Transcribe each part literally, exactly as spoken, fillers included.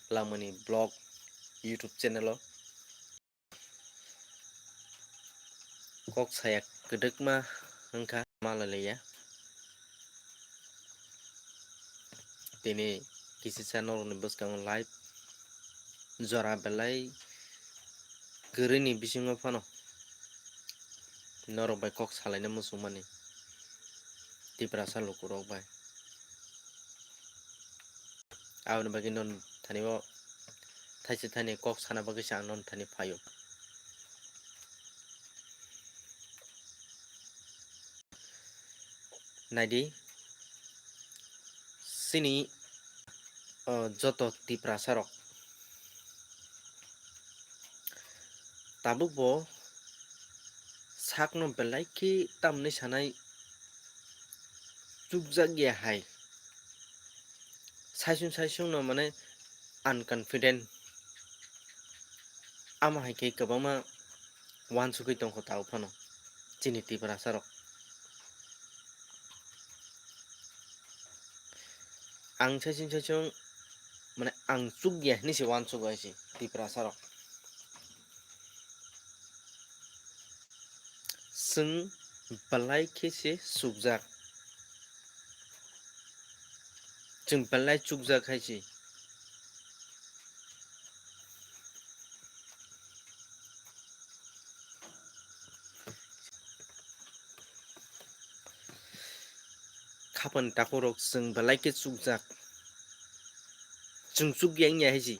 Langmani Vlog YouTube channel o kok saya kwdwkma wngkha, malaiya. Tini kisisa norokni bwskango live jora belai kwrwini bisingo phano norok bai kok salaina muchungmani Tiprasa lukurok bai. Aboni bagwi non thani o thaisa thani kok sana bagwi se ang non thani phaio. Naidi, chini, o, joto Tiprasa rok tabuk bo sakno belai khe tamni sanai chukjak ya hai. Saisung saisung no mane unconfident. Amo hai khe kwbangma uansugwi tongkho tabuk phano chini Tiprasa rok. Ang saisung saisung mane ang chuk ya hinwi se uansugo hai se Tiprasa rok. Chwng belai khe se chukjak. Chwng belai chukjak hai se. Khapani takhuk rok chwng belai khe chukjak. Chwng chukya wngya hai se.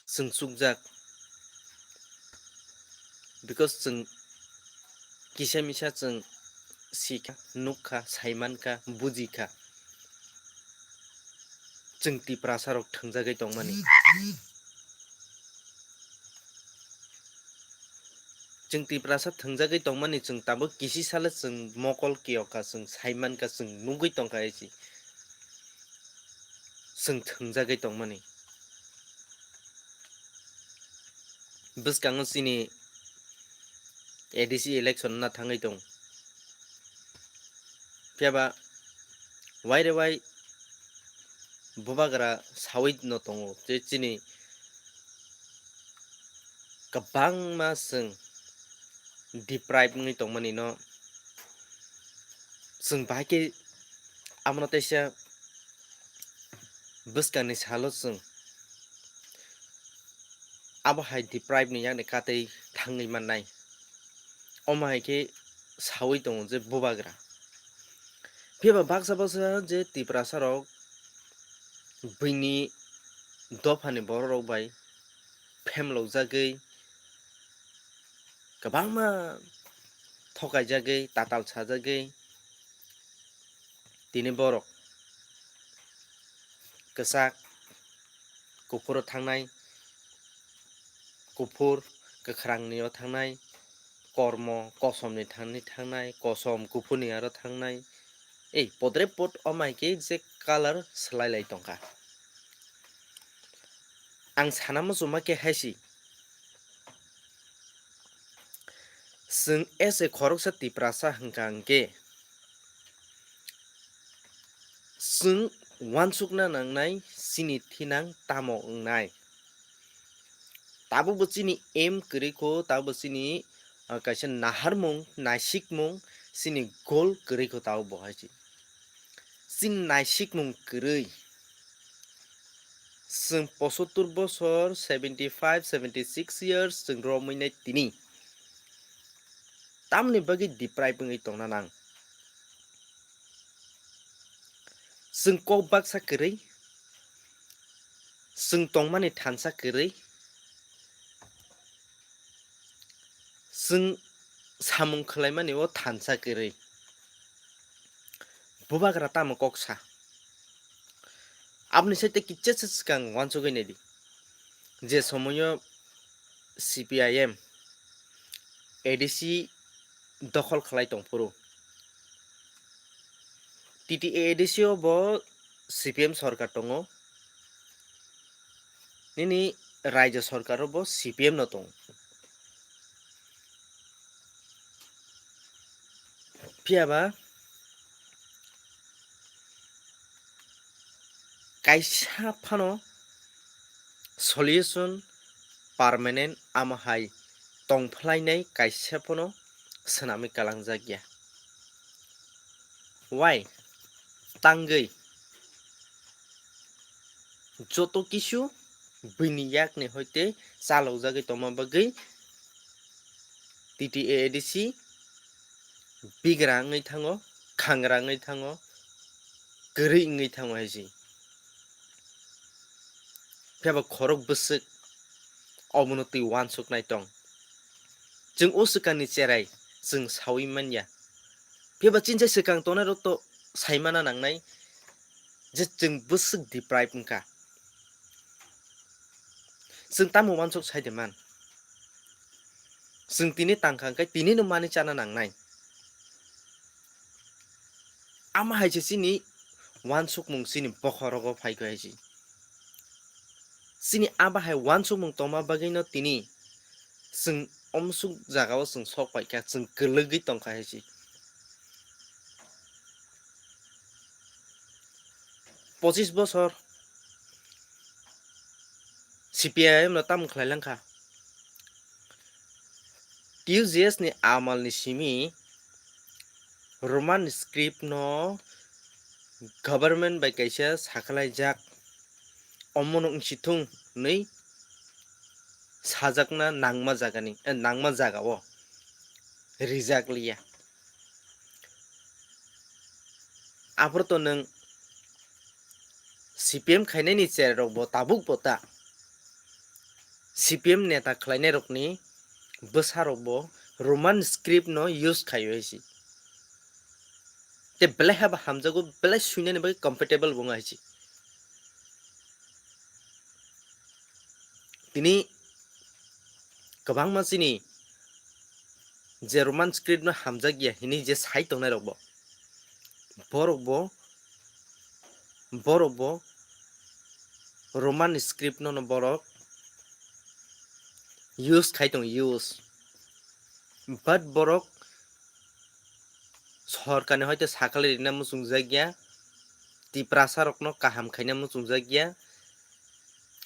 Chwng chukjak, because chwng kisa misa chwng sikha, nukha, saimankha, bujikha, chwng Tiprasa rok thwngjagwi tongmani. Chwng Tiprasa thwngjagwi tongmani chwng tabuk kisi sale chwng mokol kiyokha, chwng saimankha, chwng nugwi tongkha hai se. Chwng thwngjagwi tongmani. Bwskango chini A D C election na thangwi tong. Phiya ba waire wai bubagra sawi no tongo, je chini kwbangma chwng deprive wngwi tongmani no chwng bahai khe amo no teisa bwskangni salo chwng abo hai deprive ni yakni katwi thangwi mannai. Omo hai khe sawi tongo je bubagra. Phiya ba baksa baksa je Tiprasa rok buini dophani borok rok bai phemlokjagwi, kwbangma thokaijagwi, tatal sajagwi, tini borok kwchak kuphuro thangnai, kuphur kwkhrangni o thangnai, kormo kosomni thangni thangnai, kosom kuphurni aro thangnai. Ei podre pod o mai khe je color swlai lai tongkha. Ang sana muchuma khe hai si, chwng as a khoroksa Tiprasa hwnkha hwnkhe, chwng uansukna nangnai chini thinang tamo wngnai. Tabukbo chini aim kwrwi kho, tabukbo chini, ah, kaisa naharmung, naisikmung, chini goal kwrwi kho tabukbo hai se. Chini naisikmung kwrwi. Chwng pochottor bosor, seventy five, seventy six years chwng romwi nai tini. Tamoni bagwi deprive wngwi tongna nang? Chwng kok baksa kwrwi, chwng tongmani thansa kwrwi, chwng samung khwlaimani o thansa kwrwi. Bubagra tamo kok sa? Aboni site kisa se swkang uansugwi naidi. Je somoio C P I M, A D C dokhol khlai tongphuru, T T A A D C o bo C P M sorkar tongo, nini raijo sorkar o bo C P M no tongo. Phiya ba kaisa phano solution permanent amo hai tongphlainai kaisa phano swnamwi kalangjak ya. Why? Tangwi joto kisu buini yakni hoite chalokjagwi tongma bagwi T T A A D C bigra wngwi thango, khangra wngwi thango, kwrwi wngwi thango hai se. Phiya ba khorok bwswk omono twi uansuknai tong. Chwng o swkangni cherai chwng saui man ya. Phiya ba chini swkang tongnai rok to saimana nangnai je chwng bwswk deprive wngkha. Chwng tamo uansuk sai de man? Chwng tini tangkha hwnkhe tinino manwi chana nangnai. Ama hai se chini uansukmung chini bokhorogo phaikha hai se. Chini abo hai uansukmung tongma bagwino tini chwng omsuk jagao chwng sok paikha, chwng kwlwgwi tongkha hai se. Pochis bosor C P I M no tamo khlai langkha? T U G S ni amal ni simi Roman script no government bai kaisa sakhlaijak, omono wngsi thung hwnwi sajakna nangma jagani, eh, nangma jagao rijak liya. Aphuru to nwng C P M khainani cherai rok bo tabuk bo ta C P M neta khlainai rokni bwsa rok bo Roman script no use khaio hai se. Te belai haba hamjago, belai suinani bagwi comfortable bo wng hai se. Tini kwbangma chini je Roman script no hamjak ya hinwi je sai tongnai rok bo, borok bo, borok bo Roman script no, no borok use khai tongo, use. But borok sorkarni hoite sakhlai rina muchungjak ya, Tiprasa rokno kaham khaina muchungjak ya,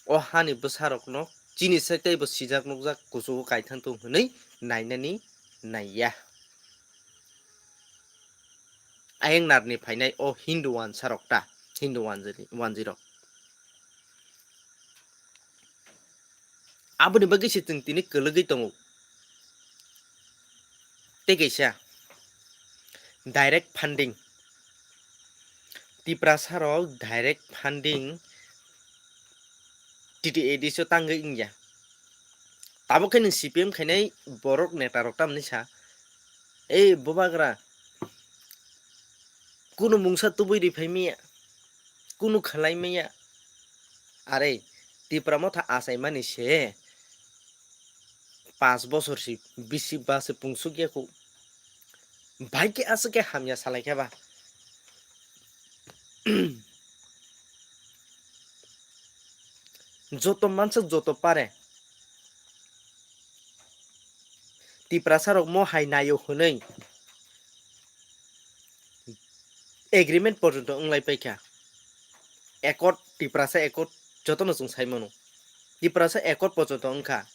o hani bwsa rokno chini sai teibo sijak nukjak, kuchugo kaithang tong hwnwi nainani naiya. Ayang narni phainai o Hindu wansa rok ta, Hindu wanjili, wanjirok. Aboni bagwi se chwng tini kwlwgwi tongo. Tei kaisa direct funding. Tiprasa rok direct funding T T A D C o tangwi wngya. Tabuk khe nwng C P M khainai borok neta rok tamni sa, "Ei bubagra, kunu mungsa tubui ri phai maya, kunu khlai maya." Are, Tipra motha achaimani se paanch bosor si bisi ba se pungsuk ya khu. Bai khe aswk khe hamya salai khe ba. Joto mansa joto pare. Tiprasa rok mo hai naio hwnwi agreement porjonto wnglai paikha. Accord, Tiprasa Accord jotono chwng sai mano. Tiprasa Accord porjonto wngkha.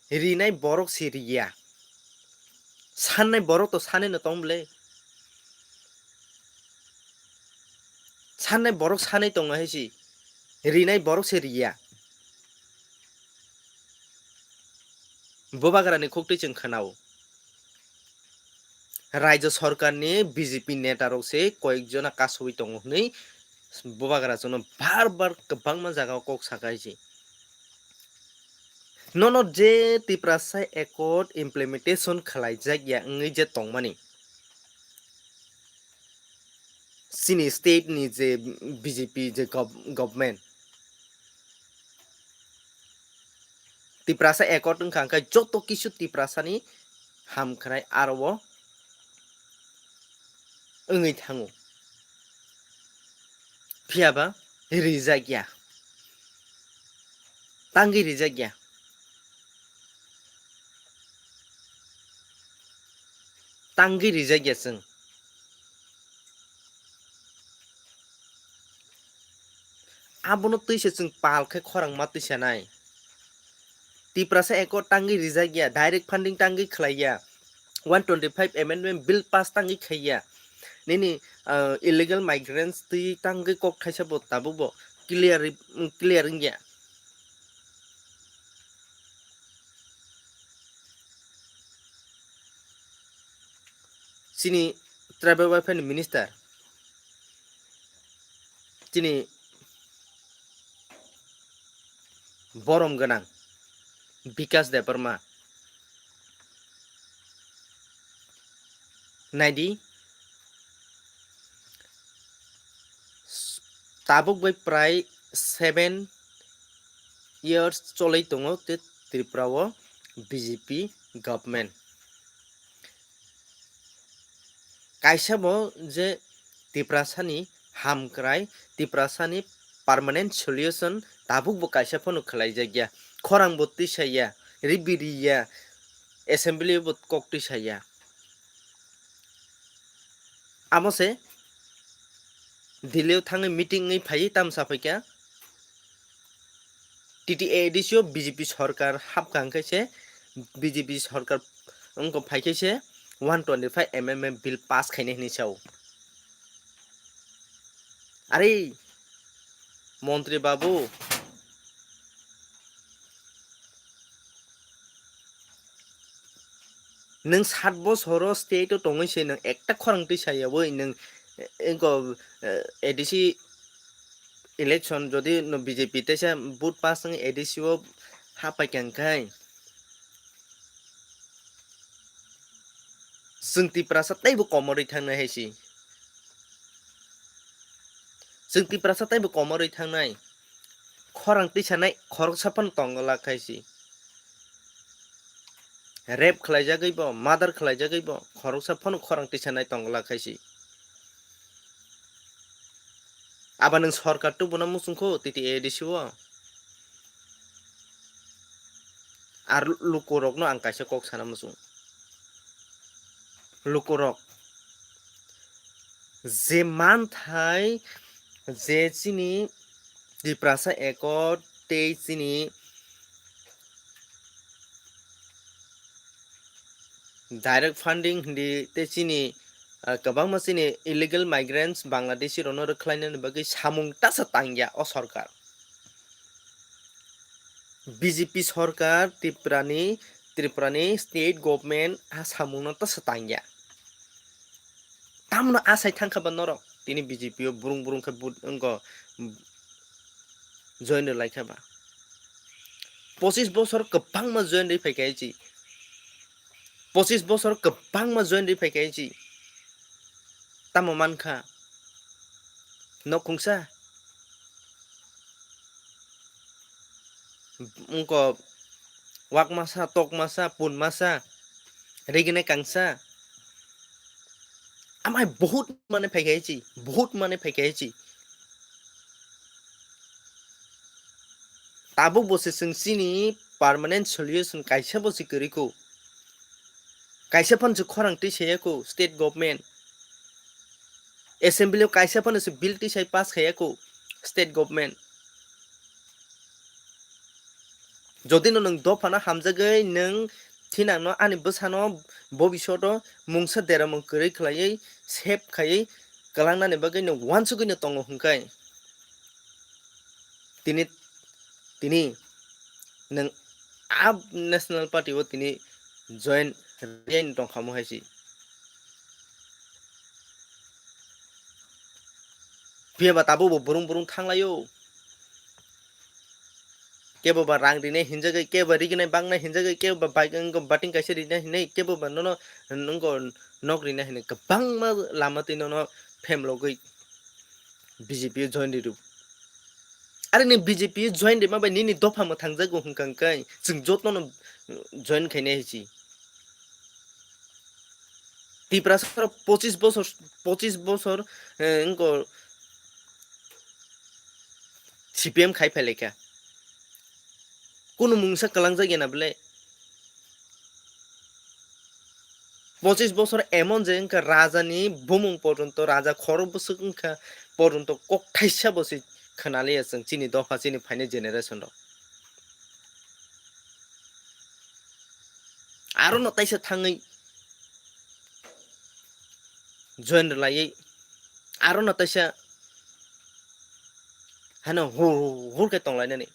Rinai borok se riya. Sannai borok to sanai no tong bwle. Sannai borok sanai tongo hai si. Rinai borok se riya. Bubagrani khuktwi chwng khwnao. Rajya sorkarni B J P neta rok se koyek jona kasowi tongo hwnwi bubagra chwngno bar bar kwbangma jagao kok saka hai si. Nono je Tiprasa Accord implementation khlaijak ya wngwi je tongmani, chini state ni je B J P je gov-, government, Tiprasa Accord wngkha, hwnkhe joto kisu Tiprasani hamkrai aro o wngwi thango. Phiya ba rijak ya. Tangwi rijak ya. Tangwi rijak ya chwng. Abono twi se chwng pal khe khorang ma twi sanai. Tiprasa Accord tangwi rijak ya, direct funding tangwi khlai ya, one twenty five amendment bill pass tangwi khai ya, nini, ah, illegal migrants twi tangwi kok thaisa bo tabuk bo clear, clear wngya. Chini tribal welfare ni minister, chini borom gwnang Bikash Debbarma. Naidi, tabuk bai prai seven years cholai tongo te Tripura o B J P government. Kaisa bo je Tiprasani hamkrai, Tiprasani permanent solution tabuk bo kaisa phano khlaijakya. Khorang bo twisaya, ribiriya, assembly bo kok twisaya. Amo se Delhi o thangwi meeting wngwi phaiwi tamo saphaikha. T T A D C o B J P sorkar hapkha hwnkhe se, B J P sorkar wngkha phaikhe se one twenty five amendment bill pass khainai hinwi sao. Are, montri babu, nwng sat bosoro state o tongwi se nwng ekta khorang twi sayawi nwng, eh, eko, eh, A D C election jodi no B J P teisa vote pass wngwi A D C o hapai kha hwnkhe, chwng Tiprasa teibo komorwi thangnai hai si. Chwng Tiprasa teibo komorwi thangnai. Khorang twisanai khoroksa phano tongo lak hai si. Rape khlaijagwi bo, murder khlaijagwi bo, khoroksa phano khorang twisanai tongo lak hai si. Aba nwng sorkar tubuna muchungkho T T A D C o. Ar lukurokno ang kaisa kok sana muchung. Lukurok, je manthai, je chini Tiprasa Accord tei chini direct funding hindi tei chini, ah, kwbangma chini illegal migrants Bangladeshi rokno rwkhlainani bagwi samung tasa tangya o sorkar. B J P sorkar Tripurani, Tripurani state government a samungno tasa tangya. Tamno asai thangkha ba norok? Tini B J P o burung burung khe but wngkho, join rwlai kha ba. Pochis bosor kwbangma join rwi phai kha chi. Pochis bosor kwbangma join rwi phai kha chi. Tamo mankha? Nok khungsa? Wngkho wak masa, tok masa, pun masa, rigine kangsa. Amai bahut mane phai kha chi, bahut mane phai kha chi. Tabuk bo se chwng chini permanent solution kaisa bo se kwrwi kho. Kaisa phano se khorang twi saya kho state government. Assembly o kaisa phano se bill twi sai pass khaya kho state government. Jodi no nwng dophano hamjagwi nwng thinangno ani bwsano bobishoto mungsa deramung kwrwi khlaiwi save khaiwi kwlangnani bagwi nwng uansugwino tongo hwnkhe, tini, tini nwng a National Party o tini join rwyaino tongkhamu hai si. Phiya ba tabuk bo burung burung thanglaio. Kebo ba rang rinai hinjagwi, kebo ba riginai bangnai hinjagwi, kebo ba bike wngkha bating kaisa rinai hinwi, kebo ba nono wngkha nok rinai hinwi, kwbangma lama twi nono phem logwi B J P o join rw. Are ni B J P o join rwma bai nini dopha mwthangjago hwnkha hwnkhe chwng jotono join khainai hai si. Tiprasa rok pochis bosor, pochis bosor, eh, wngkha C P M khai phailaikha. Kunu mungsa kwlangjak ya na bwle? Pochis bosor emon je wngkha raja ni bumung porjonto, raja khorok bwswk wngkha porjonto kok thaisa bo se khwnaliya chwng chini dopha, chini phainai generation rok. Aro no taisa thangwi join rwlaiwi, aro no taisa hano hur hur khe tonglainani.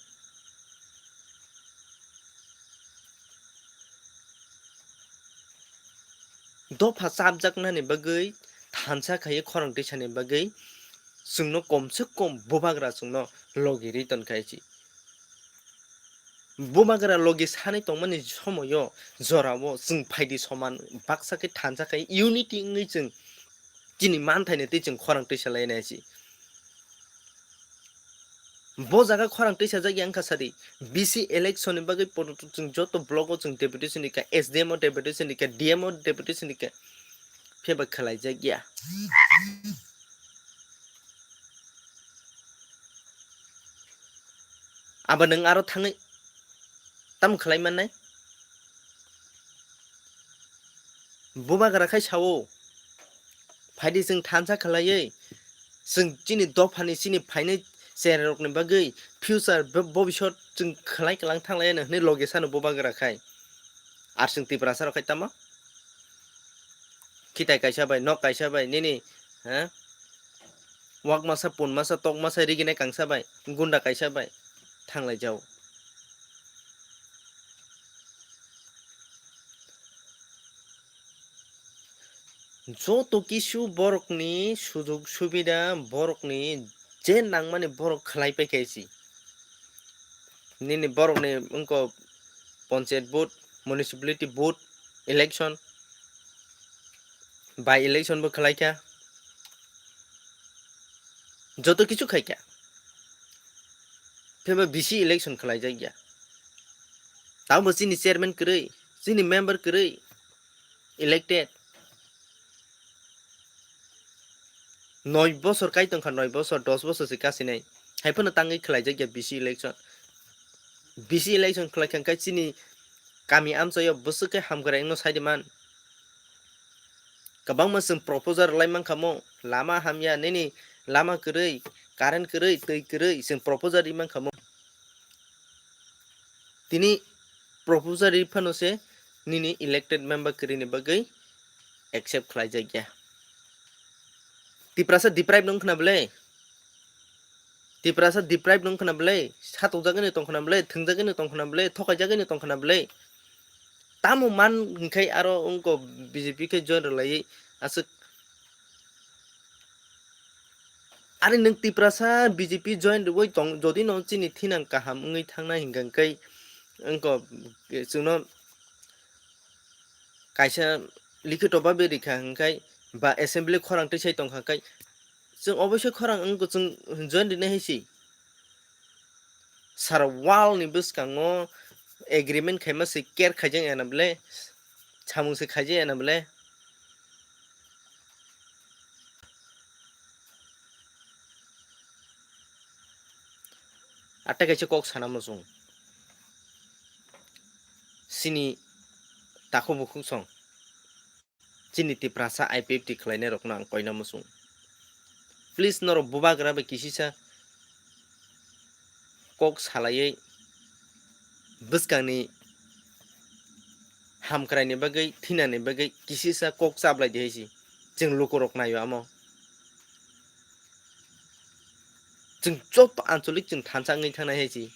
Dopha chapjaknani bagwi thansa khaiwi khorang tisani bagwi chwngno komse kom bubagra chwngno logi ri tonkha si. Bubagra logi sanwi tongmani somoyo jorao chwng phaidi soman baksa khe thansa khai unity wngwi chwng chini manthaino tei chwng khorang tisa lainai si. Bo jaga khorang tisa jakya wngkha sadi, B C election ni bagwi poto chwng joto block o chwng deputation rikha, S D M o deputation rikha, D M o deputation rikha, phiyaba khwlaijak ya. Abo nwng aro thangwi tamo khwlai mannai? Bubagra khai sao, phaidi chwng thansa khwlaiwi, chwng chini dophani chini phainai chererokni bagwi future bo-, bobisot chwng khwlai kwlang thanglaiyano hwnwi logi sano bubagra khai. Ar chwng Tiprasa rok khai tamo? Khitai kaisa bai, nok kaisa bai, nini, ha? Wak masa, pun masa, tok masa, riginai kangsa bai, gunda kaisa bai, thanglai jao. Joto kisu borokni sujog subida, borokni je nangmani borok khwlai pai khe si. Nini borokni wngkha panchayat vote, municipality vote, election, by election bo khwlaikha, joto kichu khaikha, phiya ba B C election khwlaijakya. Tamo chini chairman kwrwi, chini member kwrwi, elected. Noi bosor kai tongkha, noi bosor, dos bosor se kasinai. Hai phano tangwi khwlaijakya B C election. B C election khwlaikha hwnkhe chini kami amchaio bwswk khe hamkrai wngno saidi man. Kwbangma chwng proposal rwlai mankha mo, lama hamya, nini lama kwrwi, current kwrwi, twi kwrwi, chwng proposal rwi mankha mo. Tini proposal rwi phano se nini elected member kwrwini bagwi accept khlaijakya. Tiprasa deprive wngkhna bwle? Tiprasa deprive wngkhna bwle? Satokjagwino tongkhna bwle? Thwngjagwino tongkhna bwle? Thokaijagwino tongkhna bwle? Tamo man hwnkhe aro wngkha B J P khe join rwlaiwi aswk. Ani nwng Tiprasa B J P join rwui tong, jodi no chini thinang kaham wngwi thangnai hwnkha hwnkhe wngkha chwngno kaisa likhito babe rikha hwnkhe ba assembly khorang twisai tongkha hwnkhe chwng oboisoi khorang wngkha chwng join rwnai hai se. Sara wall ni bwskango agreement khaima se care khaijak ya na bwle, samung se khaijak ya na bwle. Atai kaisa kok sana muchung. Sini takhuk bukhuk song. Chini Tiprasa I P F T khwlainai rokno ang koina muchung. Please norok bubagra bai kisisa kok salaiwi bwskangni hamkraini bagwi, thinani bagwi kisisa kok chablai di hai si. Chwng lukurok naio amo. Chwng joto ancholik chwng thansa wngwi thangnai hai si.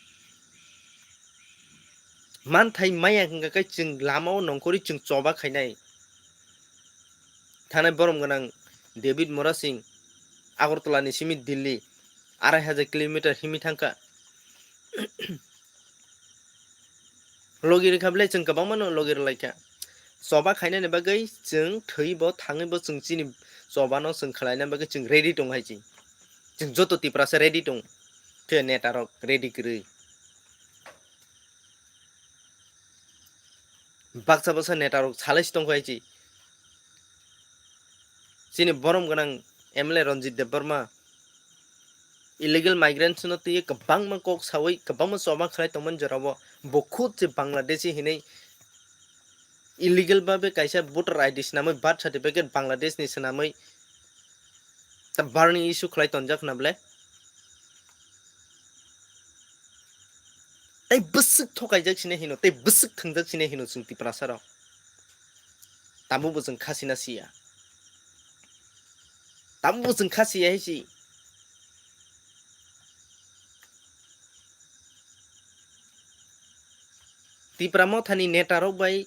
Manthai maya hwnkha khe chwng lamao nongkhorwi chwng choba khainai. Thanai borom gwnang David Murasing Agartala ni simi Delhi arai hajar kilometer himwi thangkha. Logi rwkha bwle chwng kwbangma no logi rwlaikha. Choba khainani bagwi chwng thwibo thangwibo chwng chini chobano chwng khwlaina bagwi chwng ready tong hai si. Chwng joto Tiprasa ready tong. Khe neta rok ready kwrwi. Baksa baksa neta rok salai si tong hai si. Chini borom gwnang M L A Ranjit Debbarma illegal migrants no twiwi kwbangma kok sawi kwbangma choba khlai tongmani jorao bo khud se Bangladeshi hinwi illegal babe kaisa voter I D swnamwi, birth certificate Bangladesh ni swnamwi ta barni issue khlai tonjak na bwle. Tei bwswk thokaijak sine hino, tei bwswk thwngjak sine hino chwng Tiprasa rok. Tamo bo chwng khasina siya. Tamo bo chwng khasiya hai si. Tipra Mothani netarok bai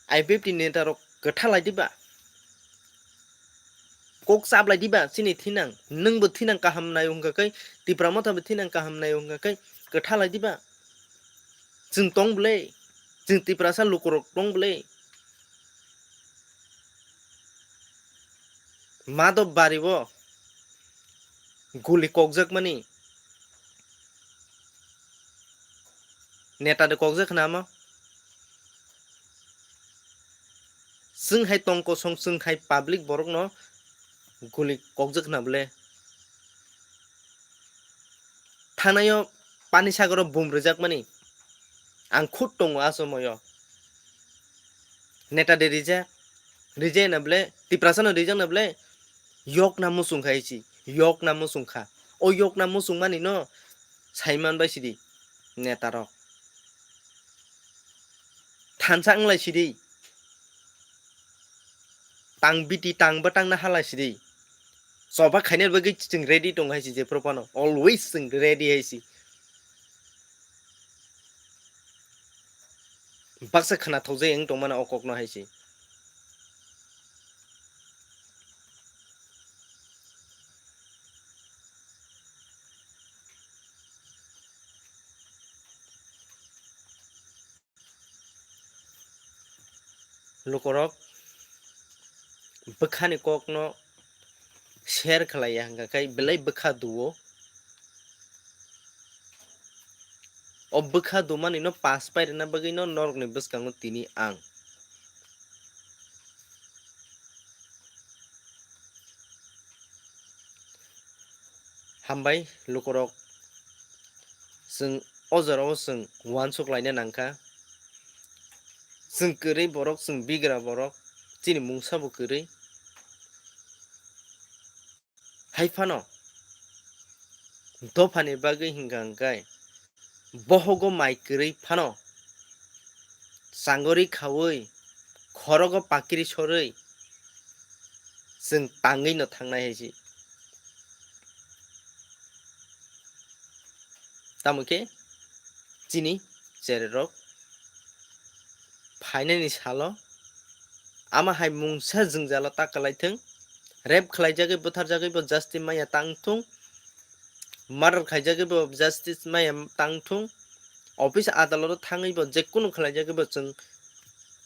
I P F T ni netarok kwthalai diba? Kok chaplai diba chini thinang? Nwngbo thinang kaham nai wngkha khe, Tipra Motha bo thinang kaham nai wngkha khe, kwthalai diba? Chwng tong bwle, chwng Tiprasa lukurok tong bwle. Madhop Bari o guli kokjakmani neta de kokjak khna mo? Chwng hai tong kosong, chwng hai public borokno guli kokjak khna bwle. Thangnaio Pani Sagaro bum rijakmani ang khud tongo a somoyo. Neta de rijak, rijak na bwle, Tiprasa no rijak na bwle, yok na muchung kha ichi, yok na muchung kha. O yok na muchung mani no saiman bai sidi netarok. Thansa wnglai sidi. Tang biti tang bwtang na halai sidi. Choba khaina bagwi chwng ready tong hai si jephru phano. Always chwng ready hai si. Baksa khna thokjai wng tongmano o kokno hai si. Lukurok bwkhani kokno share khlai ya hwnkha khe belai bwkha duo. O bwkha dumani no pass pai rwna bagwi no norokni bwskango tini ang. Hambai lukurok, chwng o jorao chwng uansuk laina nangkha. Chwng kwrwi borok, chwng bigra borok, chini mungsa bo kwrwi. Hai phano dophani bagwi hwnkha hwnkhe bohogo mai kwrwi phano changori khaui khorogo pakiri sorwi chwng tangwi no thangnai hai se. Tamo khe chini chererok phainani salo ama hai mungsa jwngjalo ta kwlaithwng, rape khlaijagwi butharjagwi bo justice maya tangthung, murder khaijagwi bo justice maya tangthung, office adaloto thangwi bo jekunu khlaijagwi bo chwng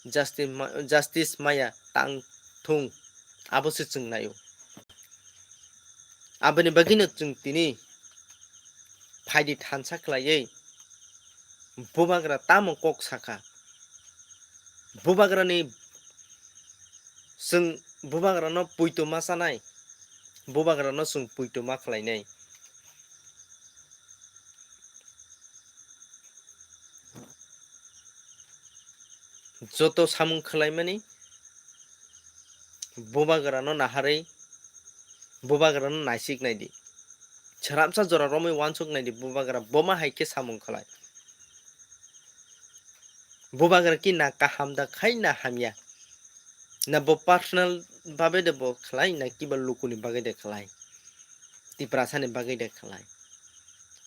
justice ma-, justice maya tangthung, abo se chwng naio. Aboni bagwino chwng tini phaidi thansa khlaiwi bubagra tamo kok sakha. Bubagrani chwng bubagrano puito ma chanai, bubagrano chwng puito ma khlainai. Joto samung khlaimani bubagrano naharwi bubagrano naisik naidi. Chwramsa jora romwi uansuk naidi bubagra boma hai khe samung khlai. Bubagra ki na kaham da khai na hamya. Na bo personal babe de bo khlai na kiba lukuni bagwi de khlai. Tiprasani bagwi de khlai.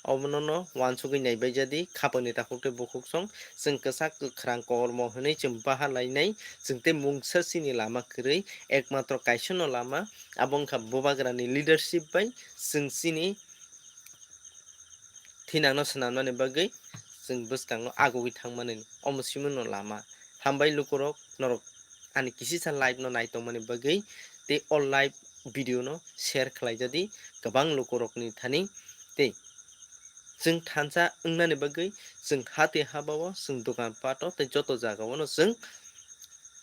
Omono no uansugwi naibaijadi, khapangni takhuk tei bukhuksong, chwng kwchak kwkhrang kormo hwnwi chwng baha lainai, chwng tei mungsa chini lama kwrwi, ekmatro kaisano lama, abo wngkha bubagrani leadership bai chwng chini thinangno swnamnani bagwi chwng bwskango agugwi thangmani, omo simono lama. Hambai lukurok, norok ani kisisa live no naitongmani bagwi tei o live video no share khlaijadi kwbang lukurokni thani tei chwng thansa wngnani bagwi chwng hati habao, chwng dokan pato tei joto jagao no chwng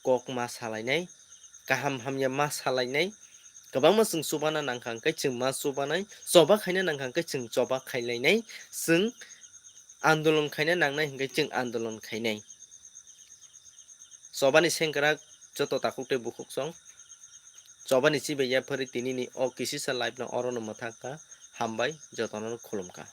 kok ma salainai, kaham hamya ma salainai, kwbangma chwng chubana nangkha hwnkhe chwng ma chubanai, choba khaina nangkha hwnkhe chwng choba khailainai, chwng andolon khaina nangnai hwnkhe chwng andolon khainai. Chobani sengkrak joto takhuk tei bukhuksong. Chobani chibai yaphari tinini o kisisa live no orono mwthakha. Hambai, jotono khulumkha.